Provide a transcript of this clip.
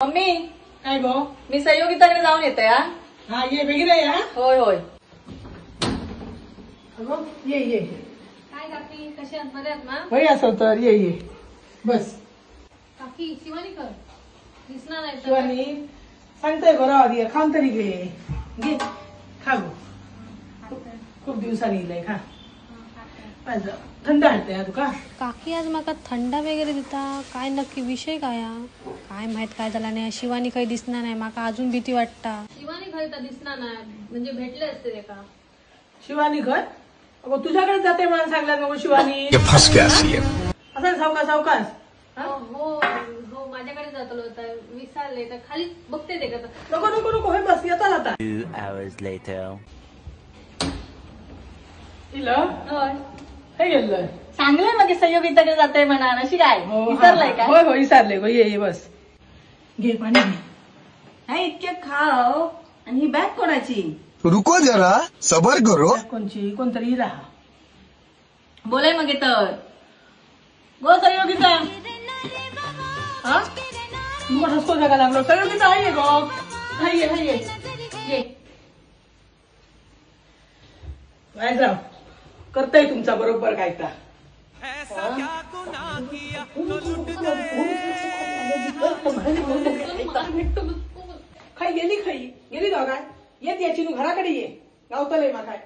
Mummy काय गो? मी सहयोगिताकडे जाऊन येते. हा हा, ये बेगीन ये हा. होय होय. अगो ये ये. काय काकी, कशी आहात? बरे आहात ना? वय असं तर ये ये बस. काकी, शिवानी कर दिसणार नाही तर. शिवानी सांगतोय बरं, आधी खाऊन तरी घे. घे खा गो, खूप दिवसांनी इलंय, खा. माझं थंड आणतंय हा तुका. काकी, आज माका थंडा वगैरे दिता, काय नक्की विषय काय हा? काय माहित काय झाला नाही. शिवानी काही दिसणार नाही, माका अजून भीती वाटता. शिवानी खरी तर दिसणार नाही म्हणजे भेटले असते ते का. शिवानी घर अगो तुझ्याकडे जाते म्हणून सांगला नको शिवानी. ये फंस गया सीएम. असं सावकाश सावकाश हा? हो हो हो, माझ्याकडे जातलो होता, विसरले तर खाली बघते ते का. नको नको नको, हे बस येतात आता. 2 hours later. इलं होय. हे गेलं. सांगलंय मग सहयोगिताकडे जाते म्हणा, अशी काय हो, हा, विसरलंय हा. काय? होय होय, विसरले गो. ये ये बस, घे पाणी घे. नाही इतके खाव, आणि ही बॅग कोणाची? रुको जरा, सबर करो. कोणची कोणतरी इला. बोलाय मग तर. गो सहयोगिता, हा तुका हसको जागा लागलो. सहयोगिता आहे गो, हाय हाय ये. काय जाव करताय तुमचा बरोबर काय ता. खाई गेली, खाई गेली गाव काय येत याची नू घराकडे ये गावतलय मा काय.